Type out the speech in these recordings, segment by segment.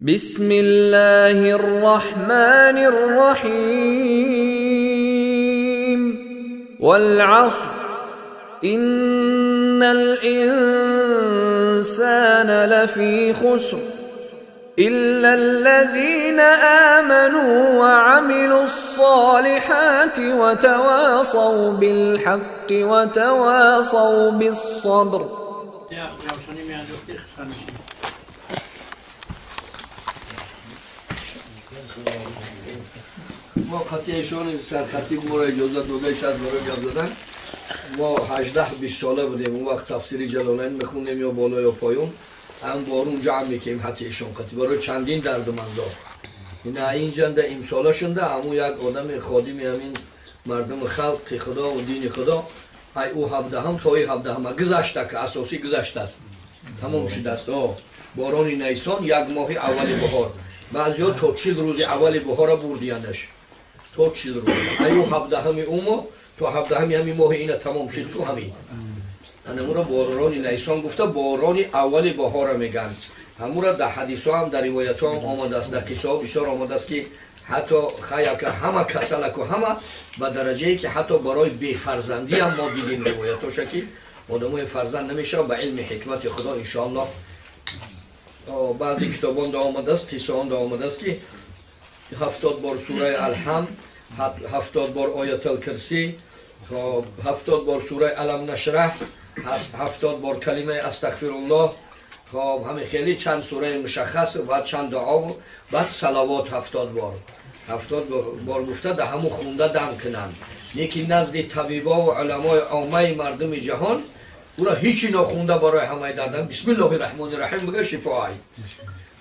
بسم الله الرحمن الرحيم والعصر إن الإنسان لفي خسر إلا الذين آمنوا وعملوا الصالحات وتواصوا بالحق وتواصوا بالصبر. ما قطعیشون سرخطیب ما را اجازه داده است از برای گپ زدن. ما 18-20 ساله بودیم اون وقت تفسیر جلالین میخوندیم یا بالا یا پایون، هم بارون جمع میکنیم حتی ایشون قطعی برای چندین دردمندا. این اینجا امساله شنده همون یک آدم خادم همین مردم خلق خدا و دین خدا ای او 17 هم تا ای 17 هم گذشته که اساسی گذشته است، تمام شده است. باران نیسان یک ماه اول بهار، بعضیا تا 40 روز اول بهار بردیانش، تا 40 روز ایو 17 هم او ماه تا 17 هم همین ماه اینا تمام شد. تو همین همون را باران نیسان گفته، باران اول بهار میگن. همون را در حدیث هم در روایت هم آمده است، در قصه ها بسیار آمده است که حتی خیاک همه کسلک و همه به درجه ای که حتی برای بی‌فرزندی هم ما دیدیم روایتاش که آدمای فرزند نمیشه به علم حکمت خدا انشاءالله. بعضی کتابان ده آمده است، قصه ها ده آمده است که 70 بار سوره الحمد، 70 بار آیت الکرسی، 70 بار سوره الم نشرح، 70 بار کلمه استغفر الله، خب همه خیلی چند سوره مشخص و چند دعا و بعد صلوات 70 بار 70 بار گفته ده همو خونده دم کنن. یکی نزد طبیبا و علمای عامه مردم جهان او را هیچی نخونده برای همه دردن بسم الله الرحمن الرحیم بگه شفاعی.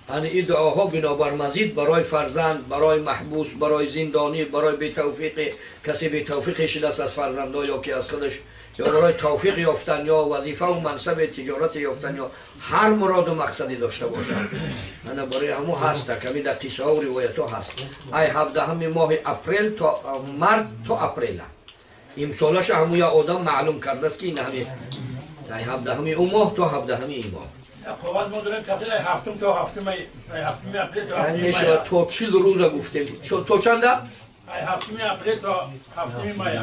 یعنی این دعاها بنابر مزید برای فرزند، برای محبوس، برای زندانی، برای بی توفیق کسی بی توفیق شده است از فرزندا یا که از خودش، یا برای توفیق یافتن یا وظیفه و منصب تجارت یافتن یا هر مراد و مقصدی داشته باشد. انا برای همو هست کمی در قصه ها و روایت ها هست. ای 17 ماه اپریل تا مرد تا اپریل امسالش همو یا آدم معلوم کرده است که این همه ای 17 او ماه تا 17 این ماه. قوات ما داریم تقریبا 7 تا 7 اپریل تا 7 میشه تا 40 روز گفتیم. تا چنده؟ 7 اپریل تا 7 مای.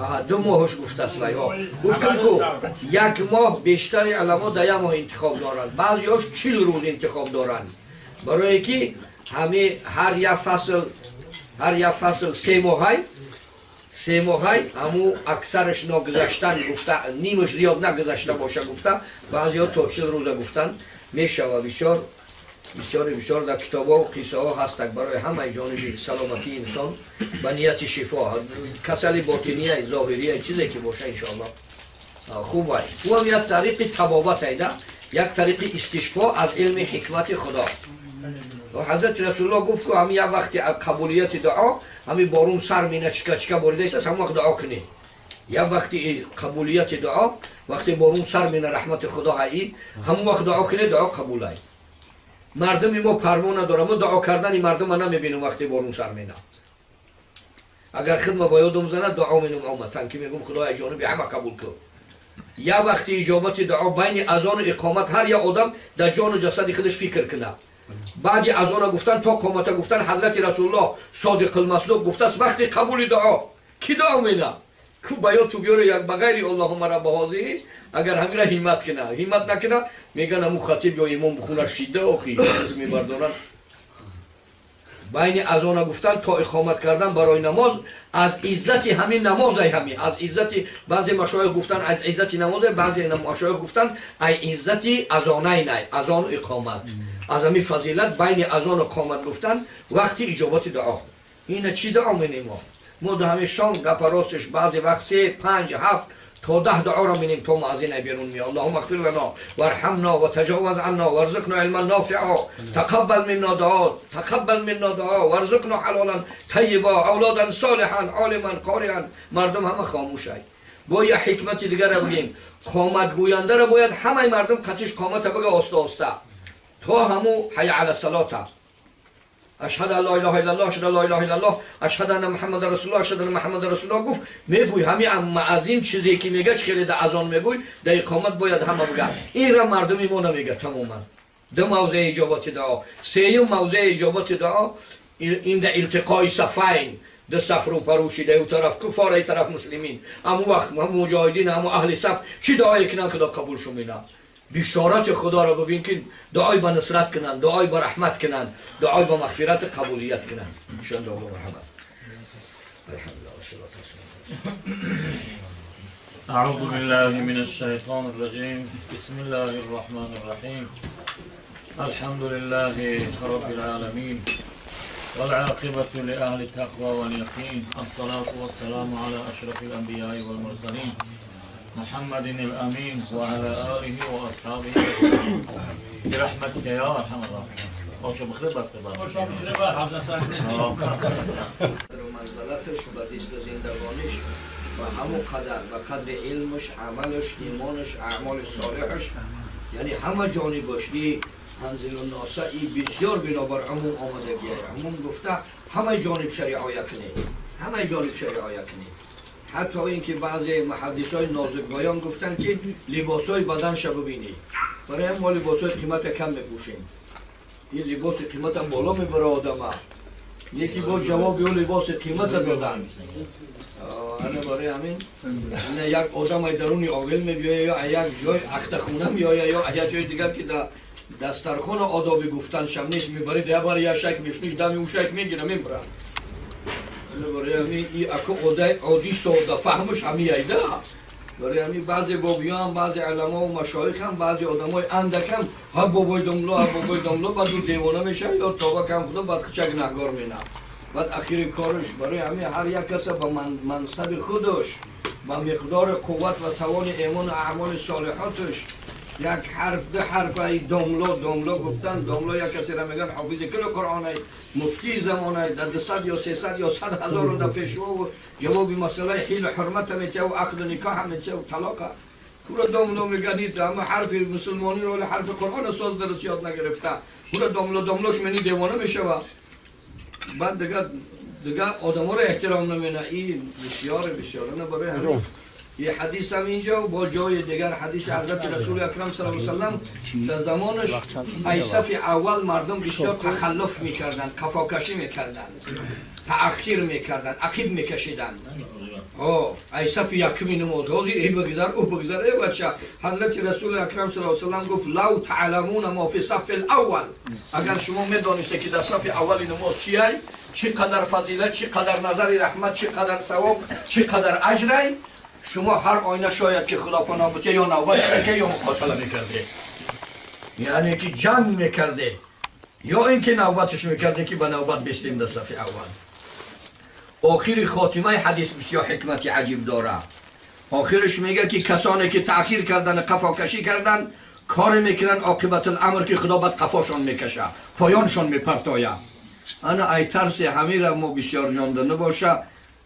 آها دو ماهش گفته است. ها گفتم که یک ماه بیشتر علما در یک ماه انتخاب دارند، بعضیاش 40 روز انتخاب دارند، برای که همه هر یک فصل، هر یک فصل 3 ماهی، 3 ماهی همو اکثرش نگذشتن گفته، نیمش زیاد نگذشته باشه گفته، بعضیا تا 40 روز گفتن میشه. و بسیار بسیار بسیار در کتاب ها و قصه ها هست برای همه جانبی سلامتی انسان به نیت شفا، کسل باطنیه ظاهریه چیزی که باشه انشاءالله خوب وای. او هم یک طریق طبابت ایده، یک طریق استشفا از علم حکمت خدا. حضرت رسول الله گفت که همین یک وقتی قبولیت دعا همین بارون سر مینه چکا چکا باریده است، همون وقت دعا کنی. یک وقتی قبولیت دعا وقتی بارون سر مینه رحمت خدا هایی، همون وقت دعا کنی دعا قبول ای. مردم ما پروا نداره، ما دعا کردن مردم ما نمیبینم وقتی بارون سر مینه. اگر خدمت با یادم زنه دعا مینم عامتا که میگم خدای جانب همه قبول کن. یا وقتی اجابت دعا بین اذان و اقامت هر یک آدم در جان و جسد خودش فکر کنه. بعد اذان گفتن تا قامت گفتن حضرت رسول الله صادق المصدوق گفته است وقتی قبول دعا کی دعا مینه کو باید تو بیاره یک بغیر اللهم رب هذه. اگر همین را همت کنه، همت نکنه میگن امو خطیب یا امام بخونه شیده آخی اسم بردارن. بین اذان گفتن تا اقامت کردن برای نماز از عزت همین نماز ای همین از عزت بعضی مشایخ گفتن از عزت نماز، بعضی مشایخ گفتن ای عزت اذانین ای اذان و اقامت، از همین فضیلت بین اذان و اقامت گفتن وقتی اجابت دعا. اینا چی دعا مینیم ما؟ ما در همین شام گپ راستش بعضی وقت 3 5 7 تا 10 دعا را مینیم تا مؤذن بیرون میاد. اللهم اغفر لنا وارحمنا وتجاوز عنا وارزقنا علما نافعا تقبل منا دعا تقبل منا دعا وارزقنا حلالا طیبا اولادا صالحا عالما قارئا. مردم همه خاموش ای. با یه حکمت دیگر را بگیم، قامت گوینده را باید همه مردم قطیش قامت بگه آسته آسته تا همو حی علی الصلاه، اشهد ان لا اله الا الله، اشهد ان لا اله الا الله، اشهد ان محمد رسول الله، اشهد ان محمد رسول الله گفت میگوی همین اما از این چیزی که میگه خیلی در اذان میگوی در اقامت باید همه بگن. این را مردم ما نمیگه تماما. دو موضع اجابت دعا. سیم موضع اجابت دعا این در التقای صفین، ده صف رو پروشیده او طرف کفار ای طرف مسلمین، همون وقت هم مجاهدین هم اهل صف چی دعایی کنن خدا قبولشون مینا. بشارت خدا را ببین که دعای به نصرت کنن، دعای به رحمت کنن، دعای به مغفرت قبولیت کنن. ان شاء الله مرحبا. الحمد لله والصلاة والسلام. اعوذ بالله من الشیطان الرجیم. بسم الله الرحمن الرحیم. الحمد لله رب العالمین والعاقبة لأهل التقوى واليقين. الصلاة والسلام على أشرف الأنبياء والمرسلين محمد الأمين وعلى آله وأصحابه برحمتك يا أرحم الراحمين. خوش بخیر بس منزلتش و زیست و زندگانش و همون قدر و قدر علمش، عملش، ایمانش، اعمال صالحش، یعنی همه جانبش ای منزل الناس ای بسیار بنابر عموم آمدگیه. عموم گفته همه جانب رعایت کنی، همه جانب رعایت کنی. حتی اینکه بعضی محدثای نازک بیان گفتن که لباسای بدنش ببینی. برای ما لباسای قیمت کم میپوشیم، این لباس قیمت هم بالا میبره آدمه. یکی با جواب یو لباس قیمت دادن. انا برای همین یک آدم درونی عاقل میبیایه یا یک جای اخته خونه میایه یا یک جای دیگر که در دسترخوان آداب گفتن شم نیست میبره ده بار یک شک میشنیش دمی او شک میگیره میبره. برای همین این اکو عادی ساده فهمش همی ایده. برای همین بعضی بابیان، بعضی علما و مشایخ هم، بعضی آدمای اندک هم ها بابای دملو ها بابای دملو بعد دو دیوانه میشه یا توبه کم خدا بعد خچک نهگار مینه. بعد اخیر کارش برای همین هر یک کس به منصب خودش، به مقدار قوت و توان ایمان و اعمال صالحاتش یک حرف دو حرف ای دملو دملو گفتن. دملو یک کسی را میگن حافظ کل قرآن ای، مفتی زمانه در 200 یا 300 یا 100 هزار در پیشوا و جواب مسئله حیل و حرمت میته و عقد و نکاح میته و طلاق. پورا دملو میگن این همه حرف مسلمانی رو حرف قرآن ساز درست یاد نگرفته. پورا دملو دملوش منی دیوانه میشه و بعد دیگه آدم ها رو احترام نمینه. این بسیار بسیار نه برای همین یه حدیث هم اینجا و با جای دیگر حدیث حضرت رسول اکرم صلی الله علیه و سلم در زمانش ای صف اول مردم بسیار تخلف میکردن، قفاکشی میکردن، تأخیر میکردن، عقیب میکشیدن. ای صف یکمی نماز ای بگذر او بگذر ای بچه. حضرت رسول اکرم صلی الله علیه و سلم گفت لو تعلمون ما فی صف الاول، اگر شما میدانسته که در صف اول نماز چیه، چی قدر فضیلت، چی قدر نظر رحمت، چی قدر ثواب، چی قدر اجر، شما هر آینه شاید که خدا پناه بوده یا نوبت میکرده یا مقاتله میکرده، یعنی که جنگ میکرده یا اینکه نوبتش میکرده که به نوبت بستیم در صف اول. آخر خاتمه حدیث بسیار حکمت عجیب داره. آخرش میگه که کسانی که تأخیر کردن، قفاکشی کردن، کار میکنن عاقبت الامر که خدا بعد قفاشان میکشه، پایانشان میپرتایه. انا ای ترس همه را ما بسیار جانده نباشه،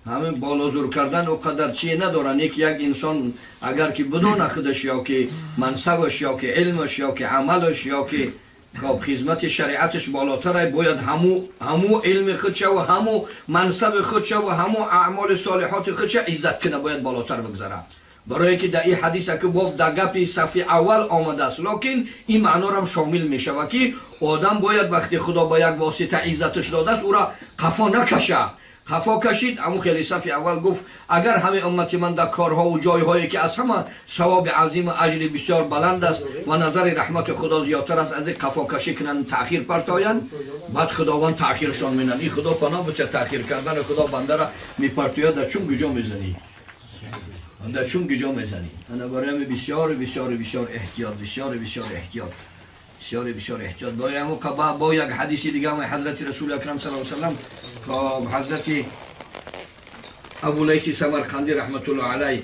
همه بالا زور کردن او قدر چی ندارن. یک انسان اگر که بدون خودش یا که منصبش یا که علمش یا که عملش یا که خب خدمت شریعتش بالاتر، باید همو علم خودش و همو منصب خودش و همو اعمال صالحات خودش عزت کنه، باید بالاتر بگذاره. برای که در این حدیث که باف در گپ صف اول آمده است، لکن این معنا را شامل میشه که آدم باید وقتی خدا با یک واسطه عزتش داده است او را قفا نکشه. خفا کشید امو خیلی صف اول گفت اگر همه امت من در کارها و جایهایی که از همه ثواب عظیم و اجر بسیار بلند است و نظر رحمت خدا زیادتر است از این قفا کشی کنن تأخیر پرتایند، بعد خداوند تأخیرشان مینن. این خدا پناه بچه تأخیر کردن خدا بنده را میپرتوید در چون گجا میزنی، در چون گجا میزنی. انا برای بسیار بسیار بسیار احتیاط، بسیار بسیار احتیاط، بسیار بسیار احتیاط. با یک حدیث دیگه هم حضرت رسول اکرم صلی الله علیه و سلم حضرت ابو لیث سمرقندی رحمت الله علیه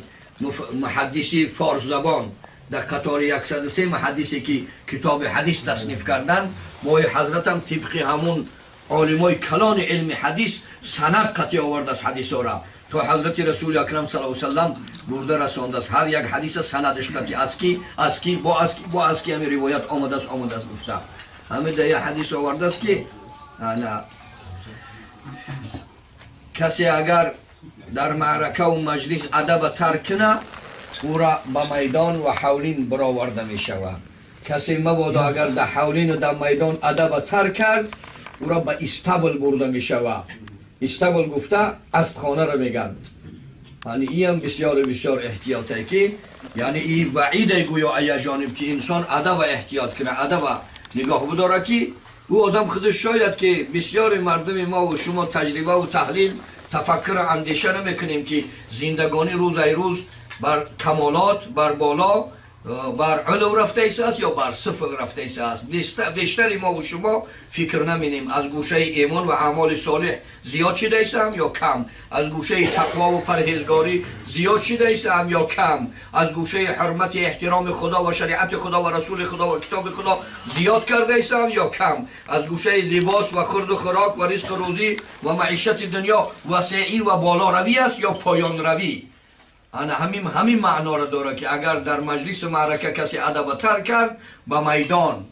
محدثی فارس زبان در قطار 103 محدثی که کتاب حدیث تصنیف کردن، با حضرت هم طبق همون عالمای کلان علم حدیث سند قطعی آورد از حدیث را تا حضرت رسول اکرم صلی الله علیه و سلم برده رسانده است. هر یک حدیث سندش قطعی از کی از کی با از کی با از کی همین روایت آمده است آمده است گفته. همه در یک حدیث آورده است که کسی اگر در معرکه و مجلس ادب ترک کنه او را به میدان و حولین برآورده می شود. کسی مبادا اگر در حولین و در میدان ادب ترک کرد او را به استبل برده می شود. استبل گفته اسب خانه را میگن. یعنی این هم بسیار بسیار احتیاطه که یعنی این وعید گویا ای جانب که انسان ادب احتیاط کنه، ادب نگاه بداره که او آدم خودش شاید که بسیار مردم ما و شما تجربه و تحلیل تفکر اندیشه نمیکنیم که زندگانی روز ای روز بر کمالات، بر بالا، بر علو رفته است یا بر صفر رفته است. بیشتر ما و شما فکر نمینیم از گوشه ایمان و اعمال صالح زیاد شده است یا کم، از گوشه تقوا و پرهیزگاری زیاد شده است یا کم، از گوشه حرمت احترام خدا و شریعت خدا و رسول خدا و کتاب خدا زیاد کرده است یا کم، از گوشه لباس و خورد و خوراک و رزق و روزی و معیشت دنیا وسیعی و بالا روی است یا پایان روی. انا همین معنا را داره که اگر در مجلس معرکه کسی ادب ترک کرد به میدان،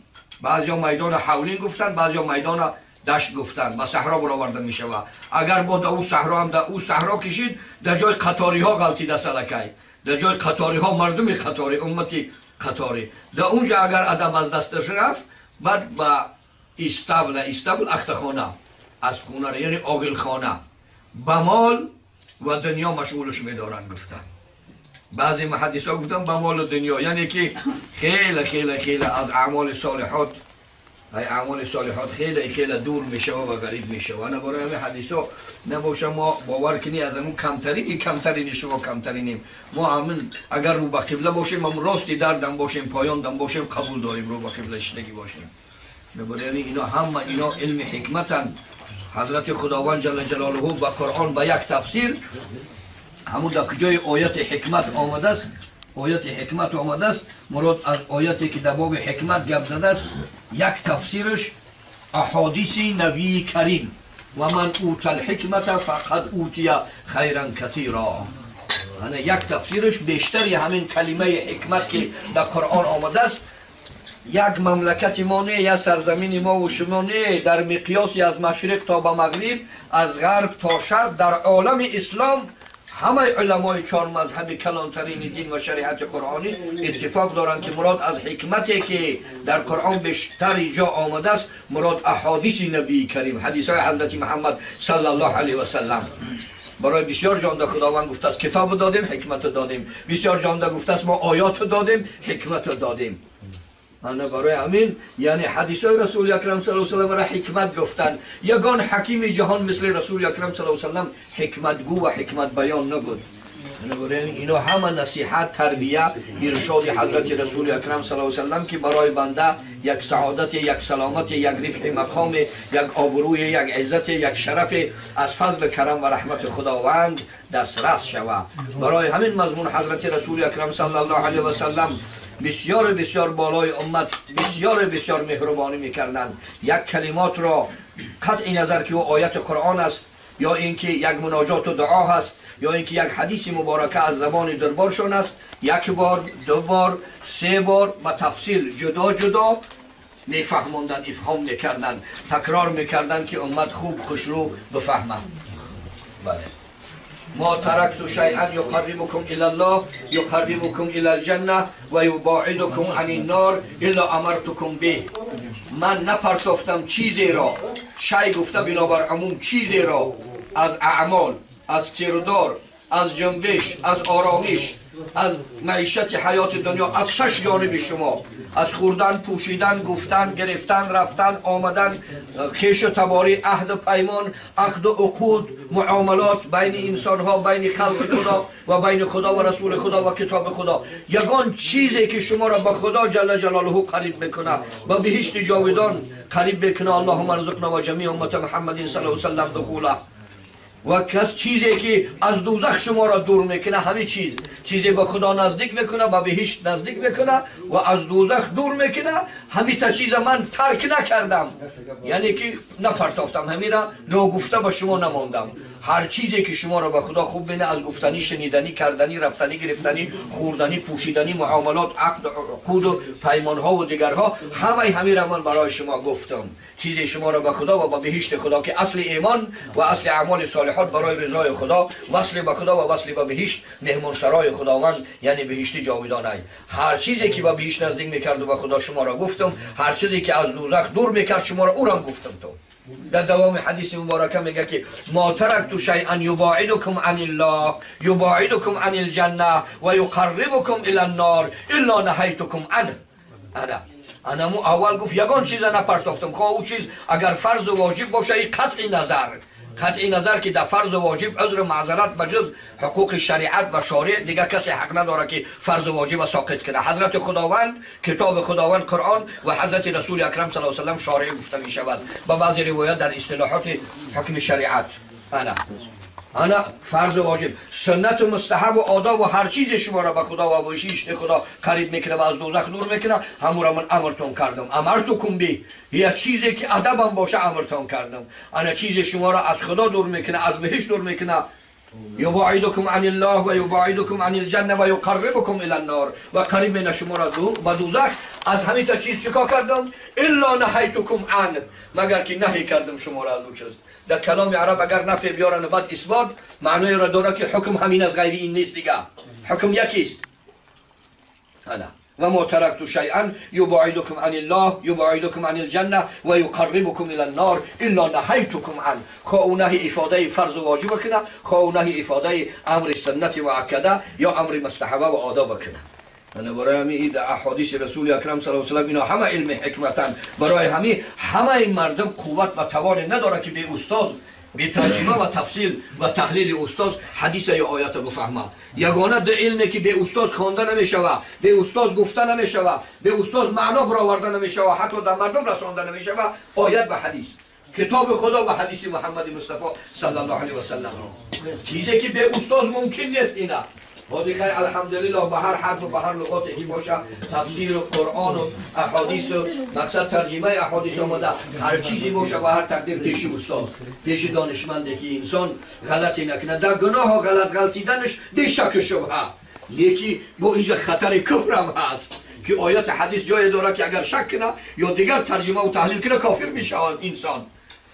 بعضیا میدان حولین گفتن، بعضیا میدان دشت گفتن، به صحرا برآورده می شود. اگر با در او صحرا هم در او صحرا کشید، در جای قطاری ها غلطیده سلکای، در جای قطاری ها مردم قطاری، امتی قطاری، در اونجا اگر ادب از دستش رفت، بعد به استبل، استبل اختخانه، از خونه یعنی آغل خانه، به مال و دنیا مشغولش میدارن گفتن. بعضی محدث ها گفتن به مال و دنیا، یعنی که خیلی خیلی خیلی از اعمال صالحات، اعمال صالحات خیلی خیلی دور میشه و غریب میشه. و نه برای همه حدیث ها نباشه ما باور کنی از اون کمترین کمترین شما کمترینیم. ما همین اگر رو به قبله باشیم، هم راستی دردم باشیم، پایان دم باشیم، قبول داریم رو به قبله شدگی باشیم. برای اینا همه اینا علم حکمتن. حضرت خداوند جل جلاله با قرآن با یک تفسیر همون در کجای آیت حکمت آمده است، آیت حکمت آمده است، مراد از آیتی که در باب حکمت گپ زده است، یک تفسیرش احادیث نبی کریم و من اوت الحکمت فقد اوتی خیرا کثیرا. یعنی یک تفسیرش بیشتری همین کلمه حکمت که در قرآن آمده است. یک مملکت ما نه، یک سرزمین ما و شما نه، در مقیاسی از مشرق تا به مغرب، از غرب تا شرق، در عالم اسلام همه علمای چهار مذهب کلانترین دین و شریعت قرآنی اتفاق دارند که مراد از حکمتی که در قرآن بیشتر جا آمده است، مراد احادیث نبی کریم، حدیث های حضرت محمد صلی الله علیه و سلم. برای بسیار جانده خداوند گفته است کتاب دادیم، حکمت دادیم. بسیار جانده گفته است ما آیات دادیم، حکمت دادیم. انا برای همین یعنی حدیث های رسول اکرم صلی الله علیه و سلم را حکمت گفتن. یگان حکیم جهان مثل رسول اکرم صلی الله علیه و سلم حکمت گو و حکمت بیان نبود. انا برای اینا همه نصیحت، تربیه، ارشاد حضرت رسول اکرم صلی الله علیه و سلم که برای بنده یک سعادت، یک سلامت، یک رفع مقام، یک آبروی، یک عزت، یک شرف از فضل کرم و رحمت خداوند دسترس شود. برای همین مضمون حضرت رسول اکرم صلی الله علیه و سلم بسیار بسیار بالای امت بسیار بسیار مهربانی میکردند. یک کلمات را قطع نظر که او آیت قرآن است یا اینکه یک مناجات و دعا هست یا اینکه یک حدیث مبارکه از زبان دربارشان است، یک بار، دو بار، سه بار با تفصیل جدا جدا میفهماندن، افهام میکردن، تکرار میکردن که امت خوب خوشرو بفهمند. بله. ما ترکت شیئا یقربکم الی الله یقربکم الی الجنه و یباعدکم عن النار الا امرتکم به. من نپرتافتم چیزی را، شی گفته بنابر عموم چیزی را از اعمال، از کردار، از جنبش، از آرامش، از معیشت حیات دنیا، از شش جانب شما، از خوردن، پوشیدن، گفتن، گرفتن، رفتن، آمدن، خویش و تباری، عهد و پیمان، عقد و عقود، معاملات بین انسانها، بین خلق خدا و بین خدا و رسول خدا و کتاب خدا، یگان چیزی که شما را به خدا جل جلاله قریب میکنه و بهشت جاودان قریب میکنه، اللهم ارزقنا و جمیع امت محمد صلی الله علیه و سلم دخوله. و کس چیزی که از دوزخ شما را دور میکنه، همه چیز چیزی به خدا نزدیک میکنه، به بهشت نزدیک میکنه و از دوزخ دور میکنه، همین تا چیز من ترک نکردم، یعنی که نپرتافتم، همین را ناگفته به شما نماندم. هر چیزی که شما را به خدا خوب بینه، از گفتنی، شنیدنی، کردنی، رفتنی، گرفتنی، خوردنی، پوشیدنی، معاملات، عقد، عقود و پیمانها و دیگرها، همه را من برای شما گفتم. چیزی شما را به خدا و به بهشت خدا که اصل ایمان و اصل اعمال صالحات صالحات برای رضای خدا، وصل به خدا و وصل به بهشت، مهمانسرای خداوند یعنی بهشت جاودانه. هر چیزی که به بهشت نزدیک میکرد و به خدا شما را گفتم، هر چیزی که از دوزخ دور میکرد شما را او را گفتم. تو در دوام حدیث مبارکه میگه که ما ترکت شیئا یباعدکم عن الله یباعدکم عن الجنه و یقربکم الی النار الا نهیتکم عنه. انا مو اول گفت یگان چیز نپرتاختم، خواه او چیز اگر فرض و واجب باشه، ای قطعی نظر که در فرض و واجب عذر معذرت بجز حقوق شریعت و شارع دیگه کسی حق نداره که فرض و واجب ساقط کنه. حضرت خداوند، کتاب خداوند قرآن و حضرت رسول اکرم صلی الله علیه و سلم شارع گفته می شود با بعضی روایات در اصطلاحات حکم شریعت. انا فرض و واجب، سنت و مستحب و آداب و هر چیز شما را به خدا و بهشت خدا قریب میکنه و از دوزخ دور میکنه، همون را من امرتون کردم. امرتکم بی، یا چیزی که ادبم باشه امرتون کردم. انا چیز شما را از خدا دور میکنه، از بهشت دور میکنه. یباعدکم عن الله و یباعدکم عن الجنه و یقربکم الی النار، و قریب میکنه شما را به دوزخ. از همین تا چیز چیکار کردم؟ الا نهیتکم عن، مگر که نهی کردم شما را از اون چیز. در کلام عرب اگر نفی بیارن و بعد اثبات، معنای را داره که حکم همین از غیر این نیست دیگه، حکم یکیست. و ما ترکت شیئا یباعدکم عن الله یباعدکم عن الجنه و یقربکم الی النار الا نهیتکم عنه. خواه او نهی افاده فرض و واجب کنه، خواه او نهی افاده امر سنت مؤکده یا امر مستحبه و آداب کنه. انا برای همین در احادیث رسول اکرم صلی الله علیه و سلم اینا همه علم حکمتن. برای همین همه این مردم قوت و توان نداره که به استاد، به ترجمه و تفصیل و تحلیل استاد حدیث یا آیات بفهمه. یگانه ده علمی که به استاد خوانده نمیشوه، به استاد گفته نمیشوه، به استاد معنا برآورده نمیشوه، حتی در مردم رسانده نمیشوه، آیت و حدیث، کتاب خدا و حدیث محمد مصطفی صلی الله علیه و سلم. چیزی که به استاد ممکن نیست اینا. خیر الحمدلله به هر حرف و به هر لغاتی که باشه تفسیر و قرآن و احادیث و مقصد ترجمه احادیث آمده، هر چیزی باشه و هر تقدیر پیش استاد، پیش دانشمنده که انسان غلطی نکنه. در گناه و غلط غلطیدنش بی شک شبهه، یکی با اینجا خطر کفر هم هست که آیات حدیث جای داره که اگر شک کنه یا دیگر ترجمه و تحلیل کنه کافر میشه انسان.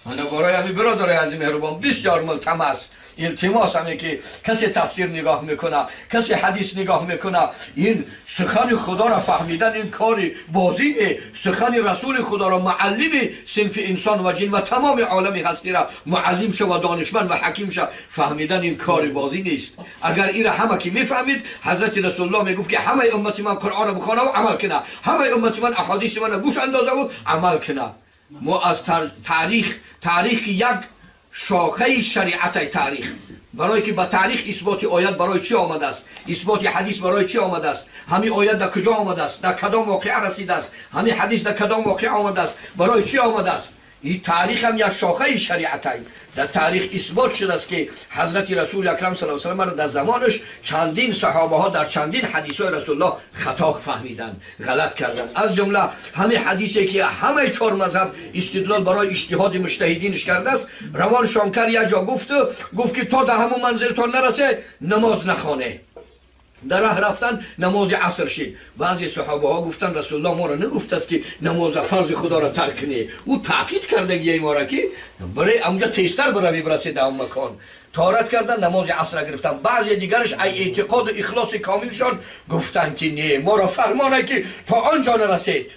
انا برای همین برادر عزیز مهربان بسیار ملتمس التماس همه که کسی تفسیر نگاه میکنه، کسی حدیث نگاه میکنه، این سخن خدا را فهمیدن این کاری بازی، سخن رسول خدا را معلم صنف انسان و جن و تمام عالم هستی را معلم شه و دانشمند و حکیم شه، فهمیدن این کار بازی نیست. اگر این را همه که میفهمید، حضرت رسول الله میگفت که همه امت من قرآن را بخوانه و عمل کنه، همه امت من احادیث من گوش اندازه و عمل کنه. ما از تاریخ یک شاخه شریعت تاریخ، برای که به تاریخ اثبات آیت برای چی آمده است، اثبات حدیث برای چی آمده است، همین آیت در کجا آمده است، در کدام واقعه رسیده است، همین حدیث در کدام واقعه آمده است، برای چی آمده است. این تاریخ هم یک شاخه شریعت است. در تاریخ اثبات شده است که حضرت رسول اکرم صلی الله علیه و سلم در زمانش چندین صحابه ها در چندین حدیث های رسول الله خطا فهمیدن، غلط کردن. از جمله همه حدیثی که همه چهار مذهب استدلال برای اجتهاد مجتهدینش کرده است، روان شانکر یک جا گفت که تا در همون منزل تا نرسه نماز نخوانه. در راه رفتن نماز عصر شد. بعضی صحابه ها گفتن رسول الله ما را نگفت است که نماز فرض خدا را ترک کنی. او تاکید کرده گیه ما را که برای اونجا تیزتر بروی برسه در اون مکان. تارت کردن نماز عصر گرفتن. بعضی دیگرش ای اعتقاد و اخلاص کاملشان گفتن که نه، ما را فرمانه که تا آنجا نرسید،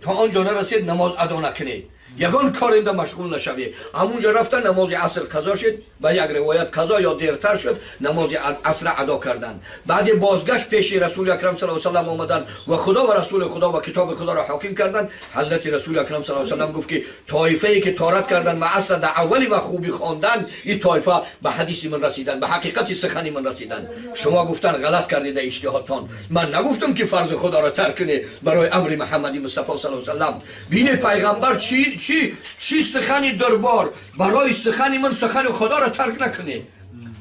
تا آنجا نرسید نماز ادا نکنی، یگان کار اینده مشغول نشوی. همونجا رفتن نماز عصر قضا شد، و یک روایت قضا یا دیرتر شد نماز عصر ادا کردن. بعد بازگشت پیش رسول اکرم صلی الله علیه و سلم آمدن و خدا و رسول خدا و کتاب خدا را حاکم کردن. حضرت رسول اکرم صلی الله علیه و سلم گفت که طایفه ای که طارت کردن و عصر در اولی و خوبی خواندن، این طایفه به حدیث من رسیدن، به حقیقت سخن من رسیدن. شما گفتن غلط کردید در اجتهادتان. من نگفتم که فرض خدا را ترک کنی برای امر محمدی مصطفی صلی الله علیه و سلم. بین پیغمبر چی سخنی دربار برای سخنی من سخن خدا را ترک نکنی.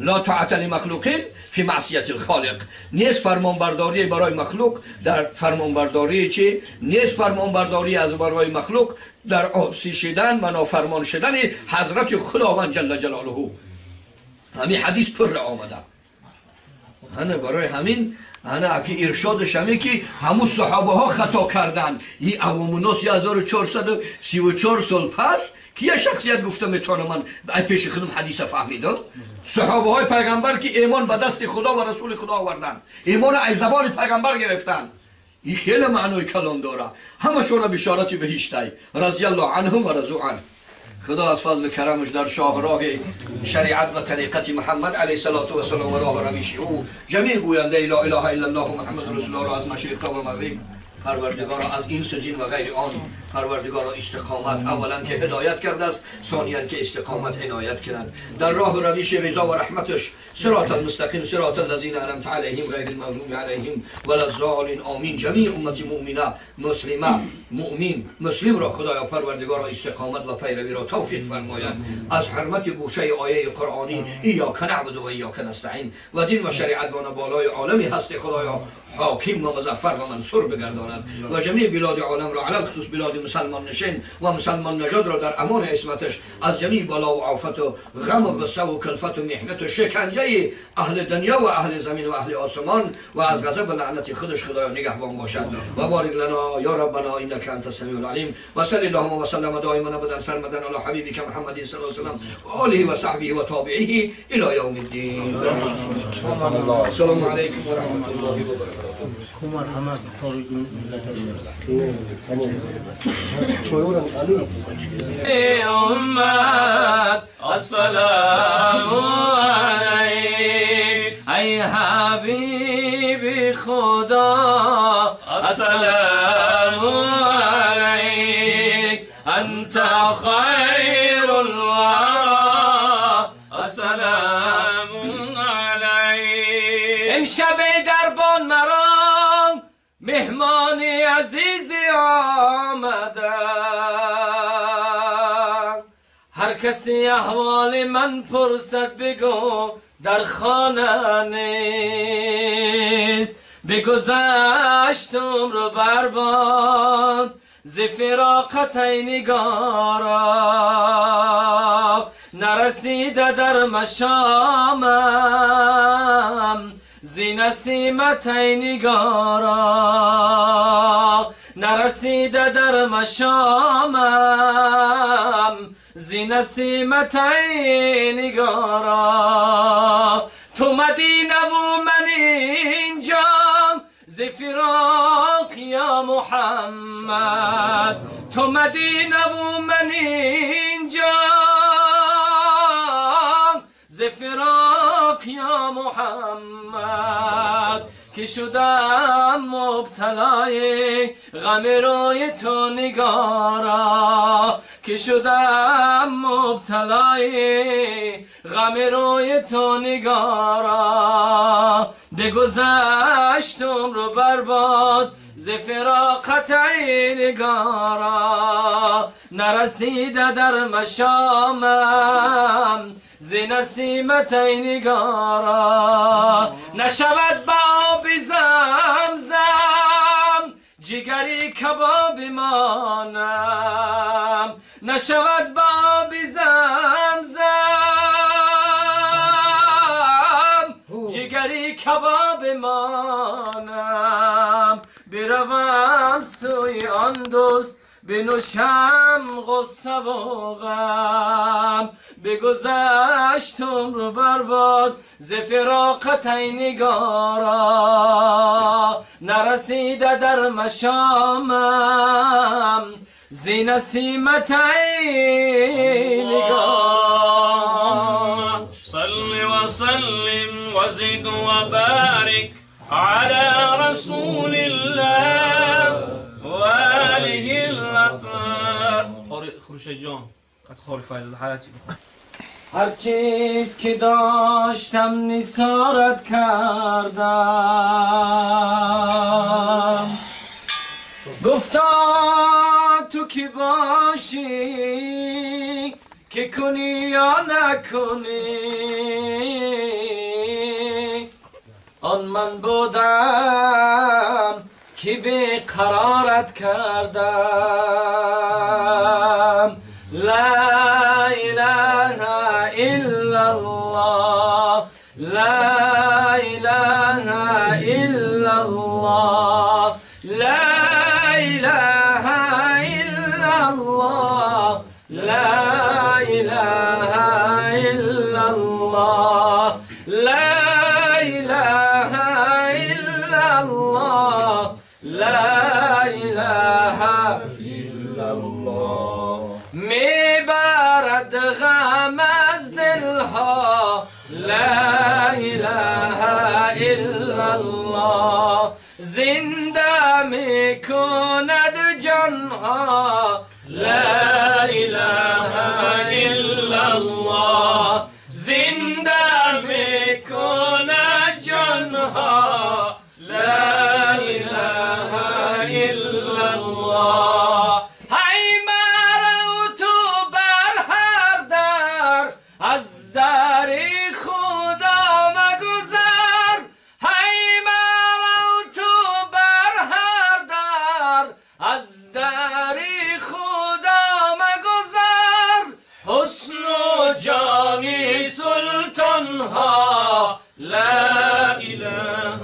لا طاعت لمخلوق فی معصیت الخالق. نیست فرمانبرداری برای مخلوق در فرمانبرداری چی؟ نیست فرمانبرداری از برای مخلوق در عاصی شدن و نافرمان شدن حضرت خداوند جل جلاله. همین حدیث پر آمده. هنه برای همین انا که ارشادش همی که همون صحابه ها خطا کردن. این عوام الناس 1434 سال پس که یه شخصیت گفته میتونه من پیش خودم حدیث فهمیدم؟ صحابه های پیغمبر که ایمان به دست خدا و رسول خدا آوردن، ایمان از زبان پیغمبر گرفتن، این خیلی معنای کلان داره. همشون بشارت بهشتی رضی الله عنهم و رضوا عنه. خدا از فضل کرمش در شاهراه شریعت و طریقت محمد علیه الصلاة و السلام و راه روش او جمیع گوینده لا اله الا الله و محمد رسول الله را از مشرق و مغرب پروردگارا از این سجین و غیر آن پروردگارا استقامت، اولا که هدایت کرده است، ثانیا که استقامت عنایت کند در راه و روش رضا و رحمتش. صراط المستقیم صراط الذین انعمت علیهم غیر المغضوب علیهم ولا الضالین. آمین. جمیع امت مؤمنه مسلمه مؤمن مسلم را خدایا پروردگارا استقامت و پیروی را توفیق فرماید. از حرمت گوشه آیه قرآنی ایاک نعبد و ایاک نستعین و دین و شریعت بان بالای عالمی هست خدایا حاکم و مظفر و منصور بگرداند و جمیع بلاد عالم را علی خصوص بلاد مسلمان نشین و مسلمان نژاد را در امان عصمتش از جمیع بلا و آفت و غم و غصه و کلفت و محنت و شکنجه اهل دنیا و اهل زمین و اهل آسمان و از غضب و لعنت خودش خدایا نگهبان باشد. و بارک لنا یا ربنا انک انت السمیع العلیم و صلی اللهم و سلم دائما ابدا سرمدا علی حبیبک محمد صلی الله علیه و سلم و آله و صحبه و تابعیه الی یوم الدین. السلام علیکم و رحمت الله و برکاته. امت السلام علیک ای حبیب خدا السلام علیک انت خیر الورا السلام علیک. امشب دربان مرا مهمان عزیزی آمده، هر کسی احوال من پرسد بگو در خانه نیست. بگذشت عمر برباد ز فراقت ای نگارا، نرسیده در مشامم ز نسیمت ای نگارا، نرسیده در مشامم ز نسیمت ای نگارا. تو مدینه و من اینجا ز فراق یا محمد، تو مدینه و من اینجا ز فراق یا محمد. که شدم مبتلای غم روی تو نگارا، که شدم مبتلای غم روی تو نگارا. بگذشت عمر و برباد ز فراقت ای نگارا، نرسیده در مشامم ز نسیمت ای نگارا. نشود با آب زمزم جگری کباب مانم، نشود با آب زمزم جگری کباب مانم. بروم سوی آن دوست بنوشم غصه و غم، بگذشت عمر و برباد ز فراقت ای نگارا، نرسیده در مشامم ز نسیمت ای نگارا. صل وسلم وزد وبارك على رسول الله وآله الأطهار. خورشید جان قد فیض هر چیز که داشتم نثارت کردم، گفتا تو کی باشی که کنی یا نکنی، آن من بودم که به قرارت کردم. لا اله الا الله، لا اله الا الله، لا اله الا الله، لا إله إلا الله لا إله إلا الله لا إله إلا الله میبرد غم از دلها لا إله إلا الله زنده میکند جانها لا إله إلا الله زنده میکند جانها لا إله إلا الله ای مرو تو بر هر در از در خدا مگذر ای مرو تو بر هر در از در خدا مگذر حسن و جانی سلطان ها لا إله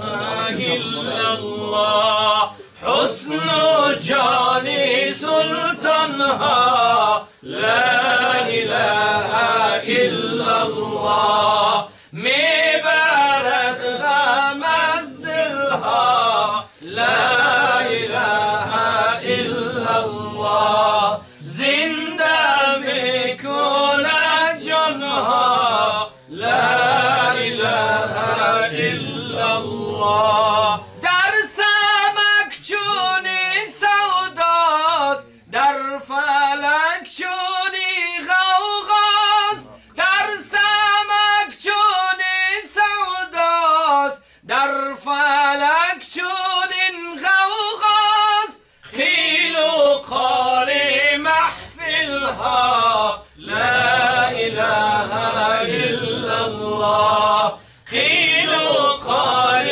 إلا الله حسن جانی سلطان ها لا إله إلا الله میبرد غم از دلها لا إله إلا الله زنده میکند جانها لا إله إلا الله در سمک چونی سوداست در فلک چونی غوغاست در سمک چونی سوداست در فلک چونین غوغاست قیل و قال محفلها لا إله إلا الله قیل و قال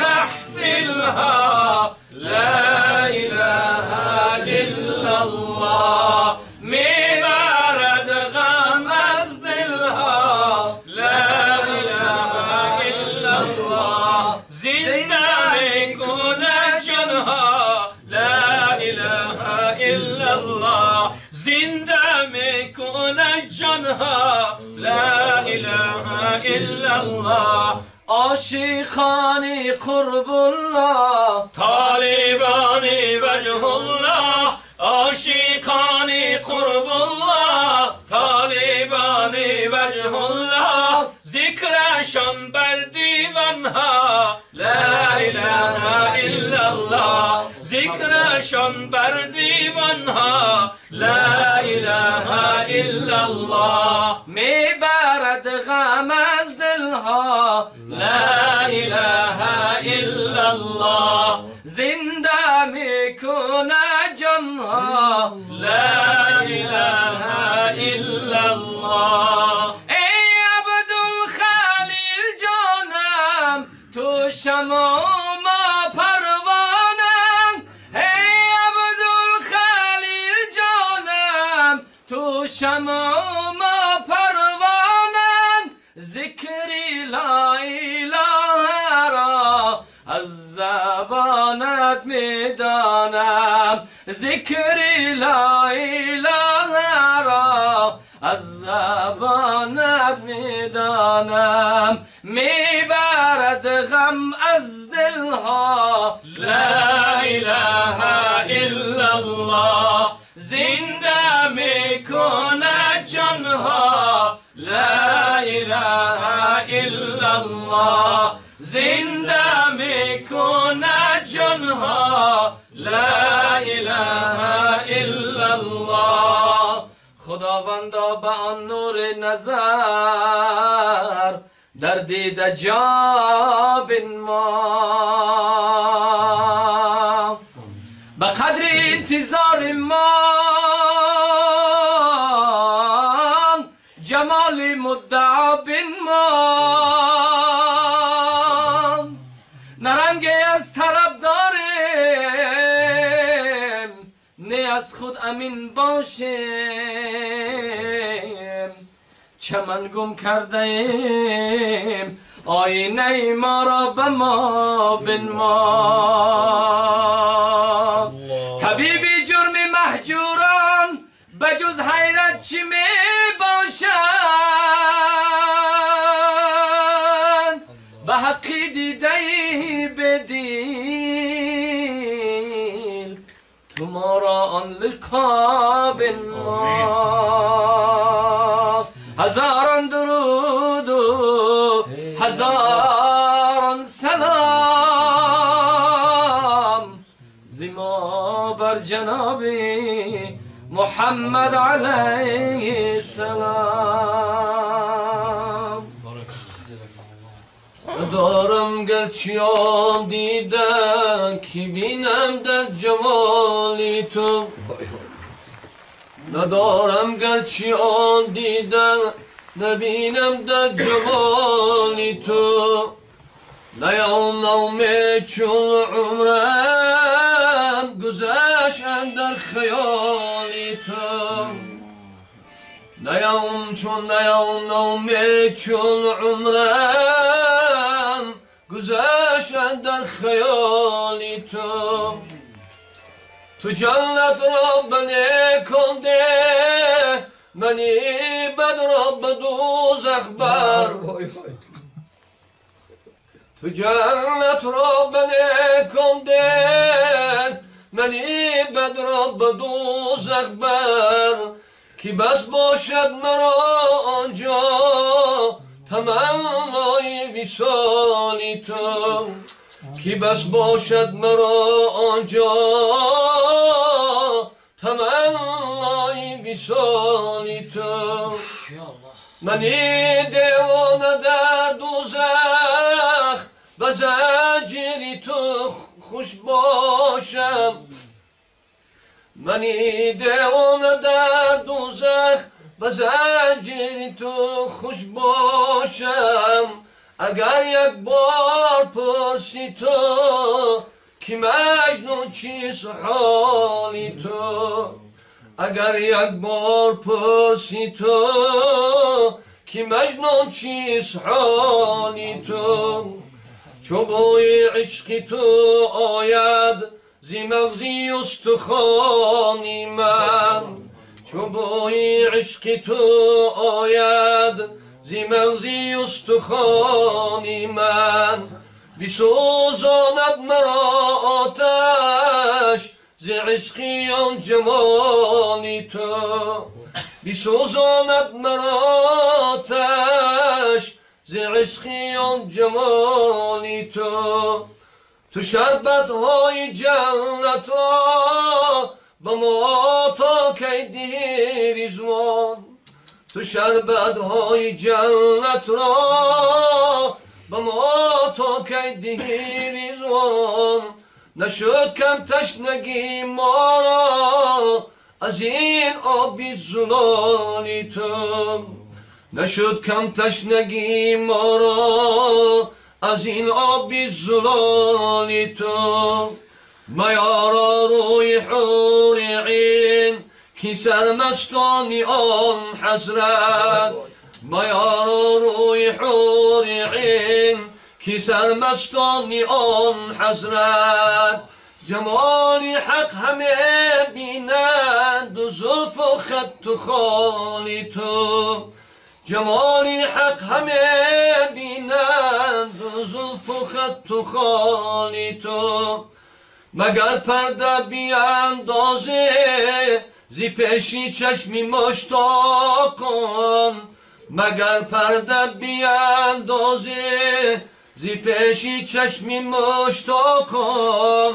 محفلها لا إله إلا الله میبرد غم از دلها لا إله إلا الله زنده میکند جانها لا إله إلا الله زنده میکند جانها لا إله إلا الله عاشقان قرب الله طالبان وجه الله عاشقان قرب الله طالبان وجه الله ذکرشان بر دیوانها لا إله إلا الله ذکرشان بر دیوانها لا إله إلا الله میبرد غم از دلها لا إله إلا الله زنده میکند جانها لا إله إلا الله ای عبدالخلیل جانم تو شمع ما پروانم ای عبدالخلیل جانم تو شمع ما پروانم ذکری لا اله را از زبانت میدانم ذکری لا اله را از زبانت میدانم میبرد غم از دلها لا اله الا الله زنده میکند جانها لا اله الا الله زنده میکند جانها لا اله الا الله خداوندا به آن نور نظر در دیده جا بنما به قدر انتظار ما جمال مدعا بنما نرنگ از طرف داریم نه از خود امین باشیم چمن گم کرده ایم آینه ما را به ما بنما طبیب جرم مهجوران بجز حیرت چی می باشد حقی دیده بدیل تو ما را آن لقا بنما. هزاران درود و هزاران سلام زما بر جناب محمد علیه السلام. دارم گرچه آن دیدن که بینم در جمالی تو، ندارم گرچه آن دیدن نبینم در جمالی تو. نیام نام چون عمرم گذشت اندر خیالی تو، نیام چون نیام نام چون عمرم گذشت اندر خیالی تو. تو جنت را بنه کنده منی بد را به دوزخ بر، تو جنت را بنه کنده منی بد را به دوزخ بر. کی بس باشد مرا آنجا تمنای وصالی تو، کی بس باشد مرا آنجا تمنای وصالی تو. منی دیوانه در دوزخ به زنجیری تو خوش باشم، منی دیوانه در دوزخ به زنجیری تو خوش باشم. اگر یک بار پرسی تو که مجنون چیست حالی تو، اگر یک بار پرسی تو که مجنون چیست حالی تو. چو بوی عشق تو آید زی مغزی استخوانی من، چو بوی عشق تو آید زی مغزی استخوانی من. بسوزاند مرا آتش ز عشقی آن جمالی تو، بسوزاند مرا آتش ز عشقی آن جمالی تو. تو شربت های جنت را به ما تا کی دهی رضوان، تو شربت های جنت را به ما تا کی دهی رضوان. نشد کم تشنگی ما را از این آب زلالی تو، نشد کم تشنگی ما را از این آب زلالی تو. میارا روی حور عین کی سرمستانی آن حضرت، میارا روی حور عین کی سرمستانی آن حضرت. جمالی حق همه بینند و زلف و خط و خالی تو، جمالی حق همه بینند و زلف و خط و خالی تو. مگر پرده بیاندازه زی پیشی چشمی مشتاقان، مگر پرده بیاندازه زی پیشی چشمی مشتاقان.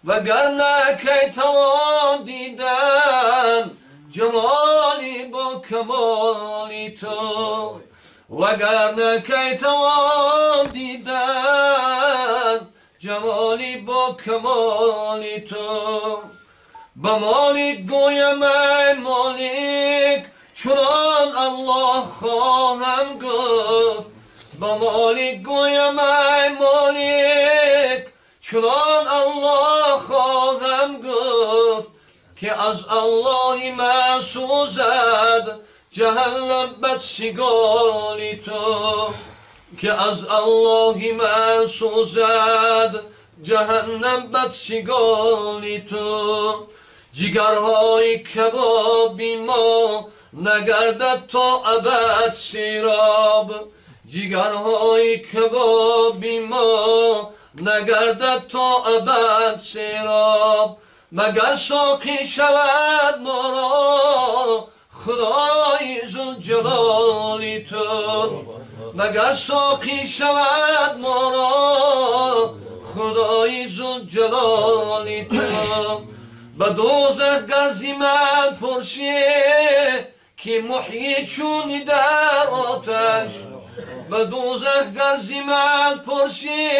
وگرنه کی توان دیدن جمالی با کمالی تو، وگرنه کی توان دیدن جمالی با کمالی تو. به مالک گویم ای مالک چنان الله خواهم گفت، به مالک گویم ای مالک چنان الله خواهم گفت. که از الله من سوزد جهنم بدسگالی تو، که از الله من سوزد جهنم بدسگالی تو. جگرهای کبابی ما نگردد تا ابد سیراب، جگرهای کبابی ما نگردد تا ابد سیراب. مگر ساقی شود ما را خدای ذوالجلالی تو، مگر ساقی شود ما را خدای ذوالجلالی تو. به دوزخ گرزی من پرسی که محیی چونی در آتش، به دوزخ گرزی من پرسی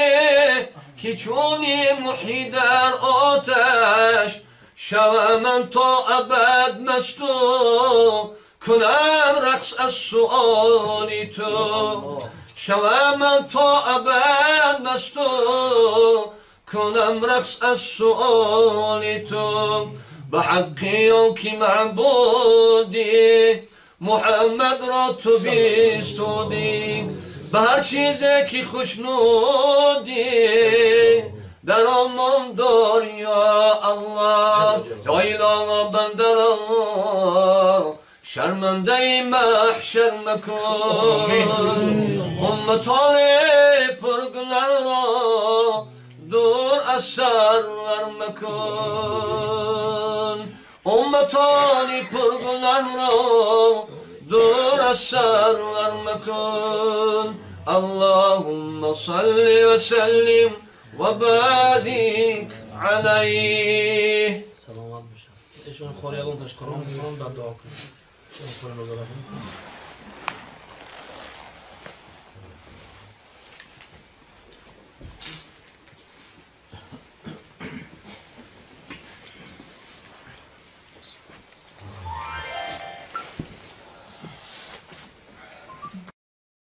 که چونی محیی در آتش. شوم من تا ابد مست و کنم رقص از سؤالی تو، شوم من تا ابد مست و کنم رقص از سؤالی تو. به حقی آن که معبودی محمد را تو بیستودی، به هر چیزی که خوشنودی در آن دار یا الله. یا اله بنده را شرمنده محشر مکن، امتان پرگناه را دور از سرور مکن، امتان پرگناه را دور از سرور مکن. اللهم صل وسلم وبارك عليه. سلامت باشم. ایشون خالی یگان تاش قرآن می‌خوان، بعد دعا کنیم.